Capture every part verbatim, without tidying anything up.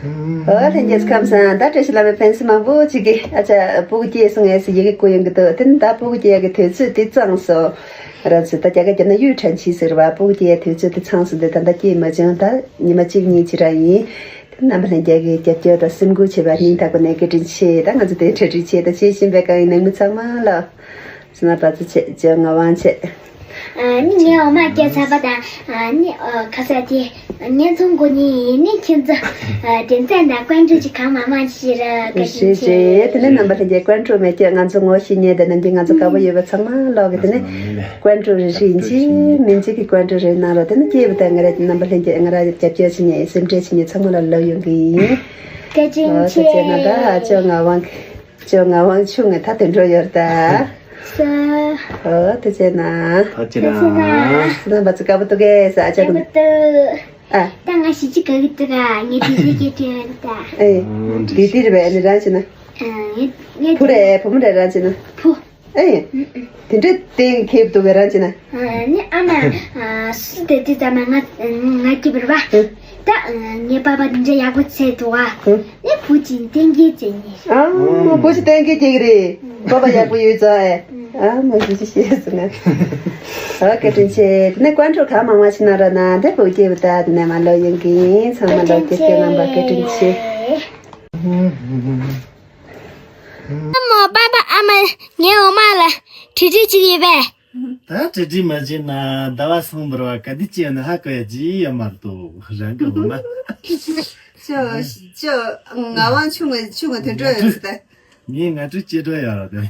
ཨོ་ལྷན་རྒྱས་ཁམས་བཟང་། ད་བཀྲ་ཤིས་བདེ་ལེགས་ཕན་སེམས་མང་པོ་ཅིག་གིས། ཨ་ཅག་སྤུ་གུ་སྐྱེས་སོང་ངས་ཟེར་ཡི་གེ་བསྐུར་ཡོང་གི་འདུག་དེ་ནི་ད་སྤུ་གུ་སྐྱེ་ཡག་གི་དུས་ཚོད་འདི་ཚང་སོང་། ར་ཚོད་ད་རྒྱ་སྐད་རྒྱབ་ན་ཡུས་ཁྲན་ཆེ་ཟེར་བ། སྤུ་གུ་སྐྱེ་ཡག་དུས་ཚོད་འདི་ཚང་སོང་། འདི་ད་ལྟ་སྐྱེས་མ་བྱུང་། ད་ཉི་མ་གཅིག་གཉིས་ཅིག་རང་ཡིན། དེ་རྣམ་པ་ལྷན་རྒྱས་ཀྱི་རྒྱབ་སྐྱོར་དང་སེམས་འགུལ་བྱས་པ་སྙིང་ཐག་པ་ནས་བཀའ་དྲིན་ཆེ། ད་ང་ཚོ་དེ་གྲ་སྒྲིག་བྱས། ད་ཆེས་གཞན་པའི་དཀའ་ངལ་ནང་མི་ཚང་མ་ལ། བསོད་ནམས་པ་ཚོ་ཆེ། ཅོ་ངག་དབང་ཆེ། ཨ་ནི་ངའི་འོ་མ་སྐྱེས་ཚར་བ་དང་། ཨ་ནི་ཨ་ཁ་ས་དེ་ངའི་ཚོང་སྒོ་ནས་ནི་ཁྱེད་ཚོ་ཨ་དྲིན་ཆེན་དང་ཀོན་ཀྲུ་ཅིག་གང་མང་མང་ཞིག་ར་བཀའ་དྲིན་ཆེ། དེ་ནས་རྣམ་པ་ལྷན་རྒྱས་ཀོན་ཀྲུ་མེད་ཀྱི་ང་ཚོ་ངོ་ཤེས་མཁན་དང་ནམ་རྒྱུན་ང་ཚོ་དགའ་པོ་ཡོད་པ་ཚང་མ་ལོག་གི། དེ་ནས་ཀོན་ཀྲུ་རེ་རེ་ཡིན་གཅིག་མིན་གཅིག་གི་ཀོན་ཀྲུ་རེ་གནང་རོགས། དེ་ནས་སྐྱེས་བུ་དང་ང་ར་རྣམ་པ་ལྷན་རྒྱས་ང་ར་རྒྱབ་སྐྱོར་བྱེད་མཁན་སེམས་ཁྲལ་བྱེད་མཁན་ཚང་མ་ལ་ལབ་ཡོང་གི་ཡིན། བཀའ་དྲིན་ཨོ་ཆེ། ཆེ་ན་ད་ཅོ་ངག་དབང་། ཅོ་ངག་དབང་ཆུང་ངུ་ད་དུད་འགྲོ་ཡོད་ད། ཨོ་ཐུགས་རྗེ་གནང་། ཐུགས་རྗེ་གནང་། ཐུགས་རྗེ་གནང་། ང་ཚོ་སྐབས་ཐུག་གེ་ས་ཨ་ཅག་གི། ཨ། ད་ང་ཞིབ་ཅིག་ག་གི་ཐུག་ག་ངས་དུས་ཚོད་སྐྱེལ་དུས་ད། ཨེ། དུས་དེ་རེད་པས། ཨ་ནི་རང་བྱས་ན། ངས་ངས་བུ་རེད། བུ་མོ་རེད། རང་བྱས་ན། བུ། ཨེ། དེ་འདྲའི་སྟེང་ཁེབས་འདུག་གས། རང་བྱས་ན། ཨ་ནི་ཨ་མ། ཨ་སུ་དེ་དུས་ཙམ་ང་ང་སྐྱིད་པར་བ། ད་ངའི་པ་པ་འདི་འདྲ་ཡག་པོ་བྱས་འདུག་ཨ། ནི་བུ་གཅིག་གཏན་འཁེལ་བྱས་ནས། ཨ་བུ་གཅིག་གཏན་འཁེལ་བྱས་ཀྱི་རེད། པ་པ་ཡག་པོ་ཡོད་ཙང་ཨེ། ཨ་མ་བུ་གཅིག་ཤེས་སོང་ང་། ཨ་བཀའ་དྲིན་ཆེ། དེ་ནས་ཀོན་ཀྲུ་གང་མང་མང་ཞིག་གནང་རོགས་གནང་། དེ་བུ་སྐྱེས་བུ་ད་དེ་ནས་མ་ལོ་ཡོང་གི་ཡིན། ཚང་མ་ལོ་སྐྱེས་སྐྱེས་རྣམ་པ་བཀའ་དྲིན་ཆེ། ཨ་མ་པ་པ་ཨ་མ་ངའི་འོ་མ་ལ་གྲ་སྒྲིག་བྱེད་ཀྱི་ཡོད་པས། ད་གྲ་སྒྲིག་མ་བྱས་ན་ཟླ་བ་སོང་བར་བ་ག་དུས་སྐྱེས་ན་ཧ་གོ་ཡ་ཅི་ཡོད་མ་གཏོགས་རང་གི་འོ་མ། ཅོ་ཅོ་ངག་དབང་ཆུང་ངུ་ཆུང་ངུ་དུད་འགྲོ་ཡོད་ཟེར་ད། ངས་ང་ཁྲི་སྐྱེས་འགྲོ་ཡ་ར་དེ།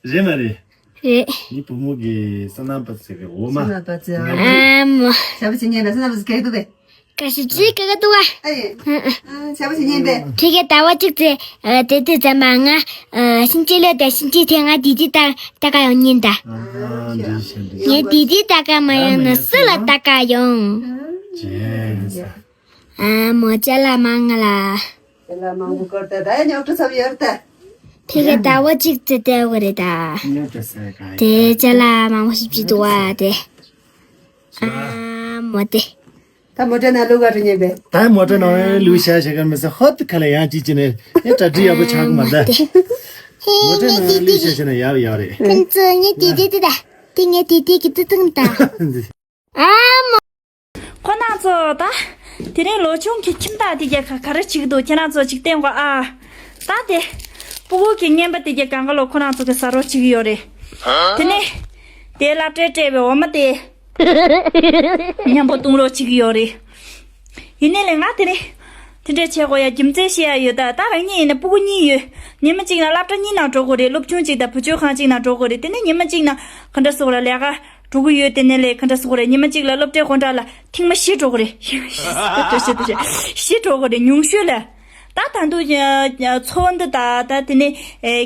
རེད་མ་རེད། རེད། ངའི་བུ་མོ་གི་བསོད་ནམས་པ་ཚོ་གི་འོ་མ། བསོད་ནམས་པ་ཚོ། ཨ་མ། ཞབས་ཕྱི་ཉན་ན་བསོད་ནམས་པ་ཚོ་ག་གི་འདུག་གས། བཀྲ་ཤིས་བདེ་ལེགས་ག་ག་འདུག་ག། ཨེ། ཨ་ཨ། བྱ་བ་བྱེད་ཉན་པས། ཁྱེད་ཀྱི་ཟླ་བ་གཅིག་ཙམ་ཨ་དེ་དུས་ཙམ་པ་ང་ཨ་ཕྱིན་ཆད་ལོས་དང་ཕྱིན་ཆད་དེ་ང་དེ་དུས་ལྟ་ལྟ་ག་ཡོང་ཉན་ད། ཨ་འདི་ཤ་འདི། ངས་དེ་དུས་ལྟ་ག་མ་ཡོང་ན་སུ་ལ་ལྟ་ག་ཡོང་། ཨ་མོ་ཅ་ལག་མང་ང་ལ། ཅ་ལག་མང་པོ་བསྐུར་ད། ད་ཡ་ཉོག་ཁྲི་ཚབ་ཡོད་ད། ཁྱེད་ཀྱི་ཟླ་བ་གཅིག་ཙམ་བསྡད་དགོས་རེད་ད། དེ་ཅ་ལག་མང་པོ་ཞིག་བྱེད་འདུག་བ་དེ། ཨ་མོ་དེ། ད་མོ་ཊ་ནང་བླུག་ག་རུ་ཉན་པས། ད་མོ་ཊ་ནང་བླུག་བྱ་བྱ་ག་མི་ས་ཧོད་ཁ་ལ་ཡང་ཅི་ཅི་ནས་ཨེ་གྲ་སྒྲིག་ཡག་པོ་ཆགས་གི་མ་ད། མོ་ཊ་ནང་བླུག་བྱ་བྱ་ན་ཡག་ཡག་རེད། ཕན་ཚུན་ངའི་དེ་དེ་དེ་ད་དེ་ངའི་དེ་དེ་གི་ཏི་ཏང་ད། ཨ་མ། ཁོ་ན་ཚོ་ད་དེ་རིང་ལོ་ཆུང་གི་ཁྱིམ་བདག་དེ་རྒྱ་ག་ག་རེ་བྱེད་ཀྱི་འདུག་ཁྱེད་རང་ཚོ་ཅིག་བསྟན་གོ་ཨ། ད་དེ་སྤུ་གུ་གི་རྔན་པ་དེ་རྒྱ་གང་ག་ལོ་ཁོ་རང་ཚོ་གི་ཟ་རོགས་བྱེད་ཀྱི་ཡོད་རེད། དེ་ནས་དེ་སློབ་གྲྭས་སྤྲད་པའི་འོ་མ་དེ་མཉམ་པོ་བཏུང་རོགས་བྱེད་ཀྱི་ཡོད་རེད། ཡིན་ནའི་ལས་ང་དེ་རིང་དེ་འདྲ་བྱེད་དགོས་ཡ་རྒྱུ་མཚན་བཤད་ཡ་ཡོད་ད། ད་རང་ཉིད་ཡིན་ན་སྤུ་གུ་གཉིས་ཡོད། ཉི་མ་གཅིག་ན་སློབ་གྲྭ་གཉིས་ནང་འགྲོ་དགོས་རེད། སློབ་ཆུང་གཅིག་དང་བུ་བཅོལ་ཁང་གཅིག་ནང་འགྲོ་དགོས་རེད། དེ་ནས་ཉི་མ་གཅིག་ན་ག་འདྲ་སོགས་ལ་ལས་ཀ་འགྲོ་གི་ཡོད། དེ་ནས་ལས་ག་འདྲ་སོགས་རེད། ཉི་མ་གཅིག་ལ་སློབ་གྲྭའི་དགོང་དག་ལ་ཐེངས་མ་བཞི་འགྲོ་གི་རེད། བཞི་འགྲོ་གི་རེད། ཉུང་ཤོས་ལ་ད་ད་དུང་ཚོགས་འདུ་ད་ད་དེ་ནས་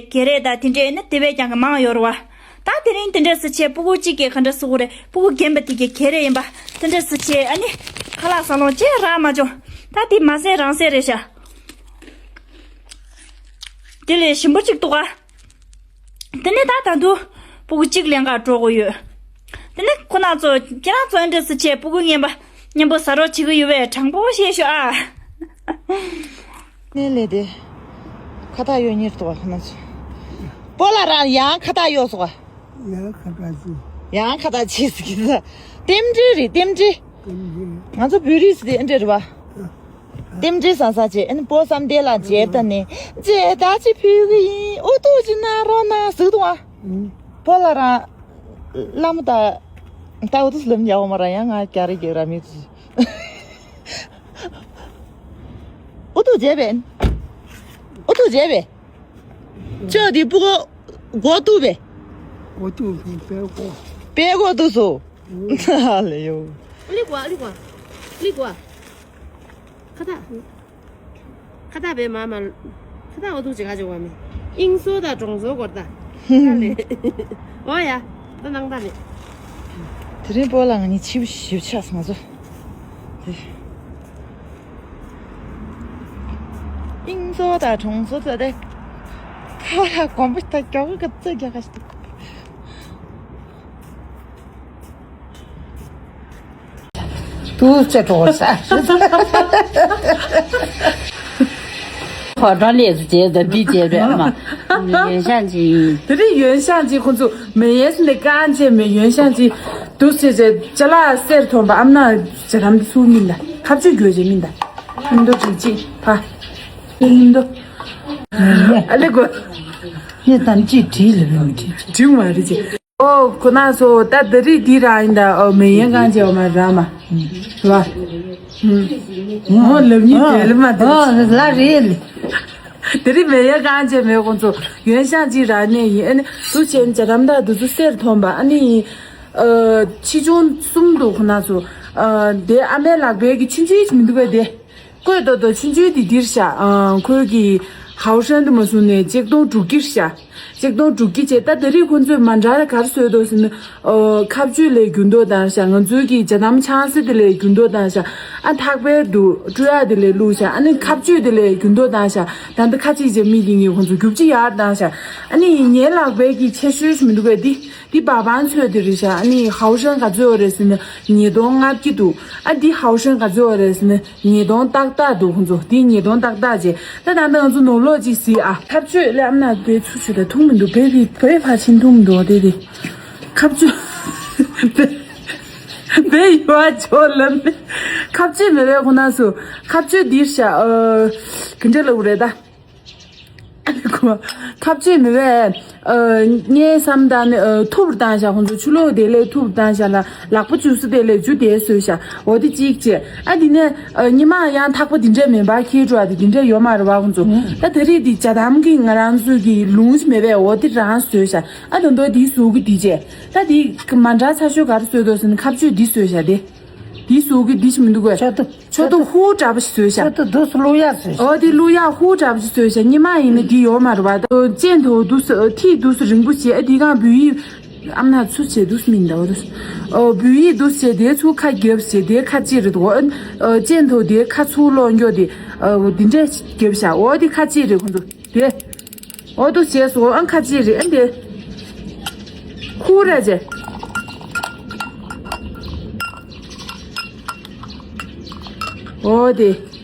ག་རེ་ད་དེ་འདྲས་ནི་དེ་བས་ཀྱང་གི་མང་ཡོད་རེད་བ། ད་དེ་རིང་དེ་འདྲས་སུ་བྱས་སྤུ་གུ་གཅིག་གིས་ག་འདྲ་སོགས་རེད། སྤུ་གུ་རྒན་པ་དེ་གི་ག་རེ་ཡིན་པ་དེ་འདྲས་སུ་བྱས། ཨ་ནི་ཁ་ལག་ཟ་ལོང་ཅེས་རག་མ་བྱུང་། ད་དེ་མ་ཟས་རང་ཟས་རེད་ཤག་དེ་ལས་ཞིམ་པོ་གཅིག་འདུག་ག་དེ་ནས་ད་ད་དུང་སྤུ་གུ་གཅིག་ལེན་ག་འགྲོ་དགོས་ཡོད། དེ་ནས་ཁོ་ན་ཚོ་ཁྱེད་རང་ཚོ་འདྲ་སུ་བྱས་སྤུ་གུ་ངན་པ་མཉམ་པོ་ཟ་རོགས་བྱེད་ཀྱི་ཡོད་པས་དྲང་པོ་བཤད་ཤོག་ཨ། ནས་ལས་དེ་ཁ་བཏགས་གཡོག་གཉེར་དུ་བ་ཁོ་ན་ཚོ་སྤོ་ལགས་རང་ཡང་ཁ་བཏགས་གཡོག་སོགས་ཡང་ཁ་བཏགས་ཅི། ཡང་ཁ་བཏགས་ཅི་ཟེར་གྱི་ཟ། ལྟེམ་འབྲེལ་རེད་ལྟེམ་འབྲེལ། ལྟེམ་འབྲེལ། ང་ཚོ་བོད་རིགས་ཟེར་དེ་ཨེ་འདྲ་རེད་བ། ལྟེམ་འབྲེལ་ཟ་ས་བྱས་ཨ་ནི་སྤོ་བསམ་དེ་ལ་མཇལ་ད་ནས་མཇལ་ད་ཅི་ཕུལ་གི་ཡིན། ཨུ་ཐུག་ཅི་གནང་རོགས་གནང་ཟེར་འདུག་ཨ། སྤོ་ལགས་རང་བླ་མ་ད་ད་ཨུ་ཐུག་ལམ་ཡག་པོ་མ་ར་ཡང་ང་རྒྱ་རི་རྒྱ་ར་མི་ཚུ། ཨུ་ཐུག་བྱས་པས། ཨུ་ཐུག་བྱས་པས། ཅོ་དེ་སྤུ་གུ་མགོ་གཏུགས་པས། མགོ་གཏུགས་པས་པད་མགོ། པད་མགོ་གཏུགས་སོ། ཨ་ལེ་ཡོ། ཨ་ལི་ཀོ་ཨ་ལི་ཀོ་ཨ་ལི་ཀོ་ཨ། ཁ་ཐག་ཁ་ཐག་པས་མ་མ། ཁ་ཐག་འོ་ཐུག་ཅིག་ག་ཅིག་བ་མེད། ཨིང་སོ་དང་གྲོང་སོ་སྐོར་ད། ཨ་ལེ། འོ་ཡ། ད་ནང་ད་མེད། དེ་རིང་སྤོ་ལགས་ང་གཉིས་ཕྱི་པོ་ཞིབ་ཆགས་སོང་ང་ཚོ། དེ། ཨིང་སོ་དང་གྲོང་སོ་ཚོ་དེ། ཁ་ལ་གོམ་པ་ཞིག་ད་མགྱོགས་གི་རྩེ་རྒྱག་ག་ཞིག་འདུག་ཏུ་ཅེ་ཀྲོ་ས། ཕོ་བྲང་ལས་སུ་བྱས་ད་འདི་བྱས་རེད་མ། ཡོན་ཤང་ཅི། དེ་རིང་ཡོན་ཤང་ཅི་ཁོ་ཚོ་མེ་ཡས་ནས་རྐང་རྗེས་མེ་ཡོན་ཤང་ཅི་འདུག་ཟེར་ཅེ་ཅ་ལག་གསེར་ཐོན་པ་ཨམ་ན་ཇ་རམ་སུ་མིན་ད་ཁ་བཅུ་གྱོད་ཅེ་མིན་ད། ཨིན་དོ་ཅི་ཅི་ཕ། ཨིན་དོ། ཨ་ལེ་གོ། ངས་དམ་ཅི་བྲིས་ལ་བས་མི་བྲིས་ཅི། བྲིས་མ་རེད་ཅི། ཨོ་ཁོ་ན་སོ་ད་དེ་རིང་འདི་རང་ཡིན་ད། ཨོ་མེ་ཡོན་ཤང་ཅི་ཨོ་མ་ར་མ། ལ། ཨོ་ལབ་ཉིན་དེ་ལ་མ་དེ། ཨོ་ལ་རེད། དེ་རིང་མེ་ཡོན་ཤང་ཅི་མེ་ཁོང་ཚོ་ཡོན་ཤང་ཅི་ར་ནས་ཡིན། ཨ་ནི་དུ་ཆེན་ཇ་རམ་ད་དུ་ཚོ་གསེར་ཐོན་པ་ཨ་ནི། ཨ་ཆེ་ཆུང་གསུམ་འདུག་ཁོ་ན་ཚོ། ཨ་དེ་ཨ་མའི་ལག་པའི་གི་ཆུན་ཆུན་ཅི་མི་འདུག་གས་དེ། ཀོས་ཏོ་ཏོ་ཆུན་ཆུན་དེ་འདིར་བཞག་ཨ་ཁོའི་གི་ཧའོ་ཧྲན་དུ་མ་སོང་ནས་ཆིག་སྟོང་དྲུག་ཀིར་བཞག་ཆིག་སྟོང་དྲུག་ཀི་བྱས། ད་དེ་རིང་ཁོ་ཚོས་མ་འདྲ་ལ་ག་རེ་བཟོས་འདུག་ཟེར་ན། ཨོ་ཁ་བཅུད་ལས་རྒྱུ་འདོགས་བཏང་ཤག་ང་ཚོའི་གི་ཇ་དམ་ཆང་སི་དེ་ལས་རྒྱུ་འདོགས་བཏང་ཤག་ཨ་ཐག་པའི་དུ་སྤྲོ་ཡག་དེ་ལས་བླུགས་ཤག་ཨ་ནི་ཁ་བཅུད་དེ་ལས་རྒྱུ་འདོགས་བཏང་ཤག་ད་ལྟ་ཁ་ཅིག་ཅེ་མི་དེ་ངས་ཁོ་ཚོ་རྒྱུ་ཅི་ཡར་བཏང་ཤག་ཨ་ནི་ངའི་ལག་པའི་གི་ཆེ་ཤོས་ཤིག་མི་འདུག་གས་འདི། འདི་བ་བང་ཚོས་དེ་རེད་ཤག་ཨ་ནི་ཧའོ་ཧྲན་ག་ཚོད་ཡོད་རེད་ཟེར་ན་ཉིས་སྟོང་ལྔ་བརྒྱ་འདུག་ཨ་འདི་ཧའོ་ཧྲན་ག་ཚོད་ཡོད་རེད་ཟེར་ན། ཉིས་སྟོང་ཏག་ཏག་འདུག་ཁོང་ཚོ་དེ་ཉིས་སྟོང་ཏག་ཏག་བྱས། ད་ད་ལྟ་ང་ཚོ་ནོར་ལོག་ཅིག་གཟིགས་ཨ། ཁ་བཅུད་ལས་ཨམ་ན་བེ་ཚུ་ཆུ་ད་འཐུང་མི་འདུག་བེ་བེ་བེ་ཕ་ཆིན་འཐུང་མི་འདུག་དེ་དེ་ཁ་བཅུད་བེ་བེ་ཡོད་ཨ་ཅོ་ལམ་ཁ་བཅུད་མེད་པའི་ཁོ་ན་སུ་ཁ་བཅུད་འདིར་ཤ་ཨ་གི་འདྲ་ལ་འུ་རེད་ད། ཁ་བཅུད་མི་བས། ཨ་ངའི་བསམ་དང་ནི་ཨ་ཐུབ་བཏང་བཞག་ཁོང་ཚོ་ཆུ་ལོག་དེ་ལས་ཐུབ་བཏང་བཞག་ལ་ལག་པ་བཅུ་སུ་དེ་ལས་བཅུ་དེ་བཟོས་བཞག་འོ་དེ་གཅིག་བྱས། ཨ་དེ་ནས་ཨ་ཉི་མ་ཡང་ཐག་པ་དེ་འདྲས་མིན་པ་ཁྱེད་འགྲོ་བ་དེ་དེ་འདྲས་ཡོད་མ་རེད་བ་ཁོང་ཚོ། ད་དེ་རིགས་དེ་ཇ་དམ་གི་ང་རང་ཚོ་གི་ལུང་ཞིག་མེད་པས་འོ་དེ་རང་བཟོས་བཞག་ཨ་ད་མདོ་དེའི་གཟུགས་གི་དེ་བྱས། ད་དེ་མ་འདྲ་ཚ་ཤོས་ག་རེ་བཟོས་འདུག་ཟེར་ན་ཁ་བཅུད་དེ་བཟོས་བཞག་དེ། དེའི་གཟུགས་གི་དེ་ཞིག་མི་འདུག་གས། ཆོ་ཏོ། ཆོ་ཏོ་ཧུ་འདྲ་པོ་ཞིག་བཟོས་ཤག་ཆོ་ཏོ་དུས་སུ་བླུག་ཡག་བཟོས་ཤག་ཨོ་དེ་བླུག་ཡག་ཧུ་འདྲ་པོ་ཞིག་བཟོས་ཤག་ཉི་མ་ཡིན་ན་དེ་ཡོད་མ་རེད་བ། ད་ཅན་དུ་དུས་སུ་ཐིག་དུས་སུ་རིང་པོ་བྱས་ཨ་དེ་གང་བོད་ཡིག་ཨམ་ན་ཚུ་བྱས་དུས་སུ་མིན་ད་འོ་དུས་ཨོ་བོད་ཡིག་དུས་སུ་བྱས་དེ་ཚུ་ཁ་རྒྱབ་བྱས་དེ་ཁ་ཅིག་རེད་འདུག་ཨོ་ཅན་དུ་དེ་ཁ་ཚུ་ལོག་འགྱོ་དེ་ཨོ་དེ་འདྲས་རྒྱབ་ཤག་ཨོ་དེ་ཁ་ཅིག་རེད་ཁོང་ཚོ། དེ། འོ་དུ་བྱས་སོ་ཨང་ཁ་ཅི་རེད་ཨ་འདི། ཁུ་ར་ཅེ། འོ་དེ།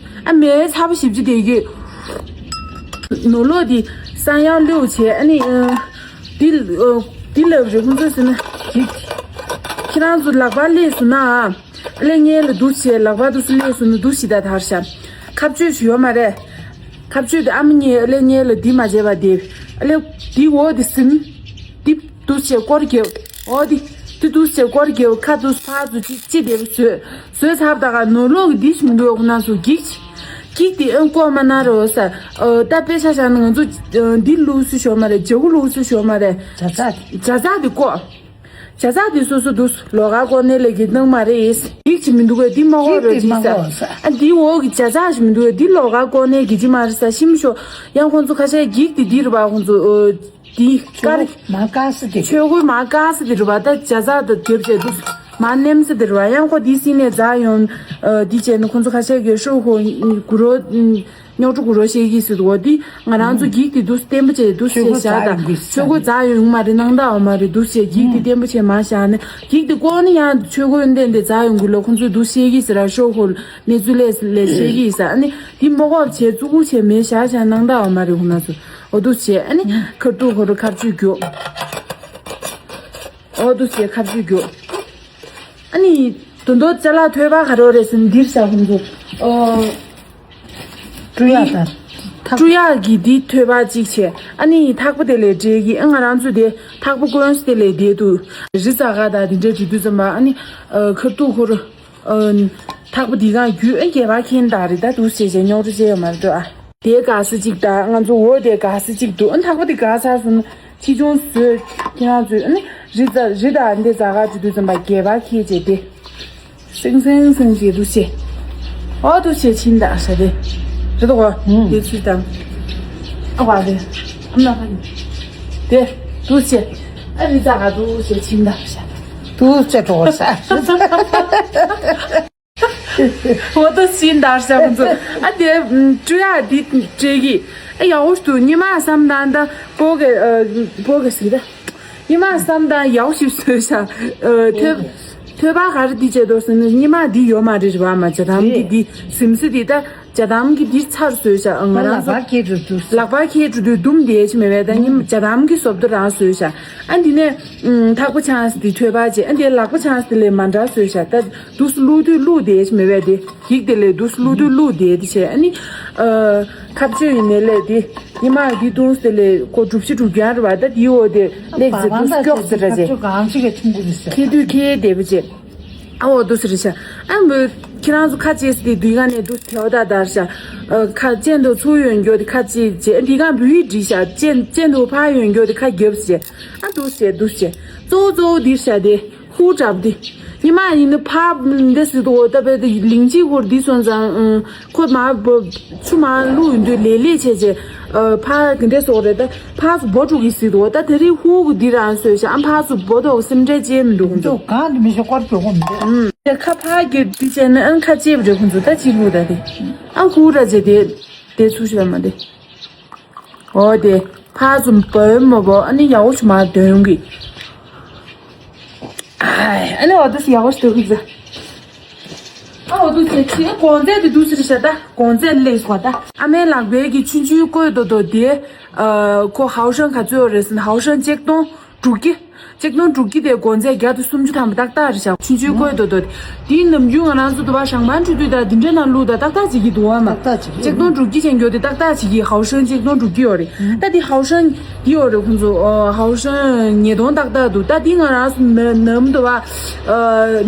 ཨ་མེ་ཚ་པོ་ཞིབ་ཅི་དེ་གི། ནོར་ལོག་དེ་ས་ཡང་ལུས་བྱས་ཨ་ནི། དེ་དེ་ལབ་རེད་ཁོང་ཚོ་ཟེར་ན། ཁྱེད་རང་ཚོ་ལག་པ་ལས་སུ་ན་ཨ། ཨ་ལས་ངའི་ལ་འདུག་བྱས་ལག་པ་འདུག་སེ་ལས་སུ་ནི་འདུག་ཞིག་ད་དར་ཤག་ཁ་བཅུད་ཞིག་ཡོད་མ་རེད། ཁ་བཅུད་དེ་ཨ་མ་གཉིས་ཨ་ལས་ངའི་ལ་འདི་མ་བྱས་པ་དེ། ཨ་ལས་འདི་འོ་དེ་ཟིན། འདི་འདུག་བྱས་སྐོར་རྒྱབ། འོ་དེ་འདི་འདུག་བྱས་སྐོར་རྒྱབ་ཁ་འདུག་ཕར་ཚུར་ཅི་ཅི་དེ་བཟོས། བཟོས་ཚར་ད་ག་ནོར་ལོག་གི་འདི་ཞིག་མི་འདུག་ཁོ་ན་སུ་འགྱིག་འགྱིག་དེ་ཨ་ཀོ་མ་ན་རོ་ས། ད་དཔེ་ཆ་བཞག་ན་ང་ཚོ་འདི་ལུགས་སུ་ཞོ་མ་རེད་ཇ་གུ་ལུགས་སུ་ཞོ་མ་རེད། ཇ་ཚ་དེ། ཇ་ཚ་དེ་ཀོ། ཇ་ཚ་དེ་སོ་སོ་འདུག་ལོག་ག་ཀོ་ནས་ལས་ཀྱི་གནང་མ་རེད། ཡིག་ཅིག་མི་འདུག་གས་འདི་མ་གོ་རོ་ཅིག་ས། ཨ་འདི་འོག་གི་ཇ་ཚ་ཞིག་མི་འདུག་གས་འདི་ལོག་ག་ཀོ་ནས་གི་ཅི་མ་རེད་ས་ཤིམ་ཤོ། ཡང་ཁོང་ཚོ་ཁ་ཤས་འགྱིག་དེ་འདི་རུ་བ་ཁོང་ཚོ་འདི་དཀར། མ་དཀར་ས་དེ། ཆོས་གོས་མ་དཀར་ས་དེ་རུ་བ་ད་ཇ་ཚ་དང་རྒྱབ་བྱས་འདུག་མ་ནེམ་ས་དེ་རུ་བ་ཡང་ཁོ་འདི་སྲིད་ནས་འཛག་ཡོང་། འདི་བྱས་ནས་ཁོང་ཚོ་ཁ་ཤས་ཀྱི་ཤོ་ཁོ་གུ་རོ། རྙོག་དྲ་གུ་རོ་བཤད་ཀྱི་སྲིད་དོ་འདི་ང་རང་ཚོ་འགྱིག་དེ་འདུག་བརྟན་པོ་བྱས་འདུག་ཆོས་གོས་བྱས་བཞག་ད་ཆོས་གོས་འཛག་ཡོང་མ་རེད་ནང་ད་འོ་མ་རེད་འདུག་བྱས་འགྱིག་དེ་བརྟན་པོ་བྱས་མ་བཞག་ནས་འགྱིག་དེ་ཀོ་ནི་ཡང་ཆོས་གོས་འདན་དེ་འཛག་ཡོང་གི་ལོ་ཁོང་ཚོས་འདུག་བཤད་ཀྱི་ཟེར་ར་ཤོག་ཧོལ་གནས་ཚུལ་ལས་ལས་བཤད་ཀྱི་ཟེར་ཨ་ནི་དེ་མོ་གོ་བྱས་བཙུགས་བྱས་མེད་བཞག་བཞག་ནང་ད་འོ་མ་རེད་ཁོང་ཚོ་འོ་འདུག་བྱས་ཨ་ནི་ཁ་ཏུ་ཧོ་རུ་ཁ་བཅུ་རྒྱོ་འོ་འདུག་བྱས་ཁ་བཅུ་རྒྱོ་ཨ་ནི་དོན་དོ་ཅ་ལག་ཐོས་པ་ག་རོ་རེད་ཟེར་འདིར་བཞག་ཁོང་ཚོ་འོ། བཀྲུ་ཡག་དང་། བཀྲུ་ཡག་གི་འདི་ཐོད་པ་གཅིག་བྱས། ཨ་ནི་ཐག་པ་དེ་ལས་འབྲས་ཀྱི་ཨ་ང་རང་ཚོ་དེ་ཐག་པ་ཀོན་སི་དེ་ལས་དེ་དུ་རི་ཙ་ག་དང་དེ་འདྲ་བྲིས་དུས་ཙམ་པ་ཨ་ནི་ཁ་ཏུ་ཁོ་རུ་ཐག་པ་འདི་གང་རྒྱུ་ཨ་རྒྱལ་བ་མཁྱེན་དང་རི་ད་དུ་བྱས་བྱས་རྙོག་དྲ་བྱས་ཡོད་མ་རེད་དོ་ཨ། དེ་ག་ས་གཅིག་དང་ང་ཚོ་འོ་དེ་ག་ས་གཅིག་འདུག་ཨ་ཐག་པ་དེ་ག་ས་སོང་ན་ཆེ་ཆུང་བཟོས་ཁྱེད་རང་ཚོས་ཨ་ནི་རི་ཙ་རི་དང་འདི་ཙ་ག་བྲིས་དུས་ཙམ་པ་རྒྱལ་བ་མཁྱེན་བྱས་དེ། སེང་སེང་སེང་ཞེས་འདུག་ཅེས། ཨོ་འདུག་ཅེས་ཕྱིན་དང་ཤ་དེ། རེད་དོ་གོ། ཨུམ། དེ་ཚུལ་དང་། ཨ་བ་དེ། ཨ་མ་ཧ་ནི། དེ། འདུག་ཅེས། ཨ་རི་ཙ་ག་འདུག་ཅེས་ཕྱིན་དང་ཤ། འདུག་ཅེས་འགྲོ་ས། ཨོ་འདུག་ཕྱིན་དང་ཤ་ཁོང་ཚོ། ཨ་དེ། བཀྲུ་ཡག་འདི་སྤྲད་གི། ཨ་ཡག་པོ་འདུག་ཉི་མ་བསམ་དང་ད། པོ་གེ། པོ་གེ་ཟིག་ད། ཉི་མ་བསམ་དང་ཡག་ཞིག་བཟོས་ཤག་ཨ་ཐོས། ཐོད་པ་ག་རེ་འདི་བྱས་འདུག་ཟེར་ན་སྙེ་མ་འདི་ཡོད་མ་རེད་རེད་བ། མ་ཇ་དམ་གྱི་འདི་སིམ་སི་འདི་ད་ཇ་དམ་གྱི་འདི་ཚར་བཟོས་ཤག་ང་རང་ཚོ་ལག་པ་ཁྱེར་འགྲོ་དུས། ལག་པ་ཁྱེར་འགྲོ་དུས་འདུམ་བསྡད་ཡས་ཅིག་མེད་པས། ད་སྙེ་མ་ཇ་དམ་གྱི་བཟོ་ལྟ་རང་བཟོས་ཤག་ཨ་འདི་ནས་ཨུམ་ཐག་པ་ཆང་ས་འདི་ཐོད་པ་བྱས། ཨ་འདི་ལག་པ་ཆང་ས་འདི་ལས་མ་འདྲ་བཟོས་ཤག་ད་འདུག་སེ་བླུགས་དུས་བླུགས་བསྡད་ཡས་ཅིག་མེད་པས། དེ་འགྱིག་དེ་ལས་འདུག་སེ་བླུགས་དུས་བླུགས་བསྡད་དེ་བྱས། ཨ་ནི་ཨ་ཁ་གཅོད་ཡིན་ནའི་ལས་དེ། ཉི་མ་འདི་བཏུང་སྟེ་ལས་ཁོ་གྲུབ་ཆ་གྲུབ་རྐྱང་རེད་བ། ད་འདི་འོ་དེ་ལེགས་ཟེར་འདུག་སྐྱོགས་ཟེར་ར་ཅེ། ཁྱེད་དུས་ཁྱེད་དེ་བུ་ཅེ། ཨ་འོ་འདུག་ཟེར་ཤ། ཨ་འབུ་ཁྱེད་རང་ཚོ་ཁ་ཅེས་དེ་དུས་ག་ནས་འདུག་དེ་བ་ད་དར་ཤ། ཁ་ཅན་དུ་ཚུར་ཡོང་རྒྱུ་དེ་ཁ་ཅེས་ཅེ། འདི་ག་འབུ་ཡི་འདྲི་ཤ། ཅན་ཅན་དུ་ཕ་ཡོང་རྒྱུ་དེ་ཁ་རྒྱབ་ཅེ། ཨ་འདུག་ཅེ་འདུག་ཅེ། གཙོ་བོ་གཙོ་བོ་འདིར་ཤ་དེ། ཧུ་གྲབ་དེ། ཉི་མ་ཡིན་ནི་ཕ་འདི་སི་དོ་ད་པེ་དེ་ལིང་ཅི་ཧོར་འདི་སོང་ཙང་། ཁོ་མ་བོ་ཆུ་མ་བླུགས་ཡོང་དུས་ལེ་ལེ་བྱས་བྱས། ཕ་གི་འདྲ་སོགས་རེད། ད་ཕ་སུ་བོ་དྲུག་གི་སི་དོ་ད་དེ་རིང་ཧུ་གི་འདི་རང་སོས་ཤ། ཨ་ཕ་སུ་བོ་དོ་སེམས་ཁྲལ་བྱེད་མི་འདུག་འདུག་གང་དུ་མི་ཤོག་སྐོར་གྱོག་གོ་མི་འདུག་ཁ་ཕ་གི་འདི་བྱས་ན་ཨ་ཁ་ཅེབ་རེ་ཁོང་ཚོ་ད་ཅི་ལུགས་ད་དེ། ཨ་ཧུ་ར་བྱས་དེ་དེ་ཚུ་ཤོད་མ་དེ། འོ་དེ། ཕར་ཚུར་འབོད་མ་འབོད་ཨ་ནི་ཡག་པོ་ཞིག་མར་འདོན་ཡོང་གི། ཨ་ནི་འོ་དེ་ཡག་པོ་ཞིག་འདོན་གི་ཟེར། ཨ་འོ་དེ་ཟེར་ཁྱི་གོང་ཚད་དེ་འདུག་ཟེར་བྱ་ད། གོང་ཚད་ལེགས་སོ་ད། ཨ་མའི་ལག་པའི་གི་ཆུང་ཆུང་བཀོད་དོ་དོ་དེ། ཁོ་ཧའོ་ཧྲན་ག་ཚོད་རེད་ཟེར་ན་ཧའོ་ཧྲན་ཆིག་སྟོང་དྲུག་བརྒྱ། ཆིག་སྟོང་དྲུག་བརྒྱ་དེ་གོང་ཚད་བརྒྱ་དང་སུམ་ཅུ་ཐམ་པ་ཏག་ཏག་རེད་ཤག་ཆུང་ཆུང་བཀོད་དོ་དོ། དེའི་ནམ་རྒྱུན་ང་རང་ཚོ་དུ་བ་ཞང་པན་ཁྲུ་དུས་ད་དེ་འདྲའི་ནང་བླུགས་ད་ཏག་ཏག་བྱེད་ཀྱི་འདུག་བ་མ། ཏག་ཏག་བྱེད་ཀྱི་ཆིག་སྟོང་དྲུག་བརྒྱ་ཅན་འགྱོ་དེ་ཏག་ཏག་བྱེད་ཀྱི་ཧའོ་ཧྲན་ཆིག་སྟོང་དྲུག་བརྒྱ་ཡོད་རེད། ད་དེ་ཧའོ་ཧྲན་དེ་ཡོད་རེད་ཁོང་ཚོ། ཧའོ་ཧྲན་ཉིས་སྟོང་ཏག་ཏག་འདུག་ད་དེ་ང་རང་ཚོ་ནམ་དུ་བ་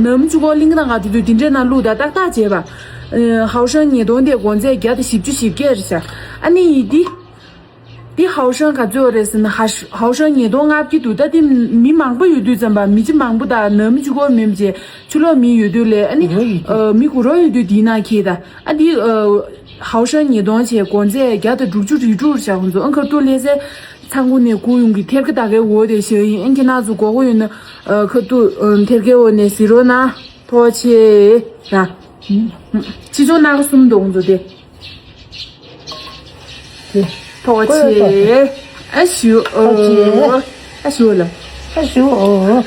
ནམ་ཆུ་གོ་གླིང་དང་ང་ཁྲུ་དུས་དེ་འདྲའི་ནང་བླུགས་ད་ཏག་ཏག་བྱེད་པ། ཧའོ་ཧྲན་ཉིས་སྟོང་དེ་གོང་ཚད་བརྒྱ་དང་བཞི་བཅུ་ཞེ་བརྒྱད་རེད་ཤག་ཨ་ནི་ཡིན་དེ། འདི་ཧའོ་ཧྲན་ག་ཚོད་རེད་ཟེར་ན་ཧ་ཧའོ་ཧྲན་ཉིས་སྟོང་ལྔ་བརྒྱ་འདུག་ད་དེ་མི་མང་པོ་ཡོད་དུས་ཙམ་པ་མི་ཅི་མང་པོ་དང་ནམ་ཅི་གོ་མིམ་ཅེ་ཆུ་ལོག་མི་ཡོད་དུས་ལས་ཨ་ནི་མི་གུ་རོ་ཡོད་དུས་དེའི་ནང་ཁྱེད་ད་ཨ་འདི་ཧའོ་ཧྲན་ཉིས་སྟོང་ཆེ་གོང་ཚད་བརྒྱ་དང་དྲུག་ཅུ་རེ་དྲུག་བཞག་ཁོང་ཚོ་ཨང་ཁར་ཏུ་ལྷ་སའི་ཚང་ཁུ་ནས་ཁུ་ཡོང་གི་ཐེར་ཀ་ད་གའི་འོ་དེ་ཞེ་ཡིན་ཨང་ཁྱེད་རང་ཚོ་གོ་གོ་ཡོད་ན་ཁ་ཏུ་ཐེར་ཀའི་འོ་ནས་ཟི་རོ་ན། ཐོག་ཆེ། ར། ཕྱི་ཕྱོགས་སྣ་ཁ་གསུམ་འདུག་ཁོང་ཚོ་དེ། དེ། ཐོག་ཆེ། ཨ་ཞུ་ཨོ། ཨ་ཞུ་ལ། ཨ་ཞུ་ཨོ།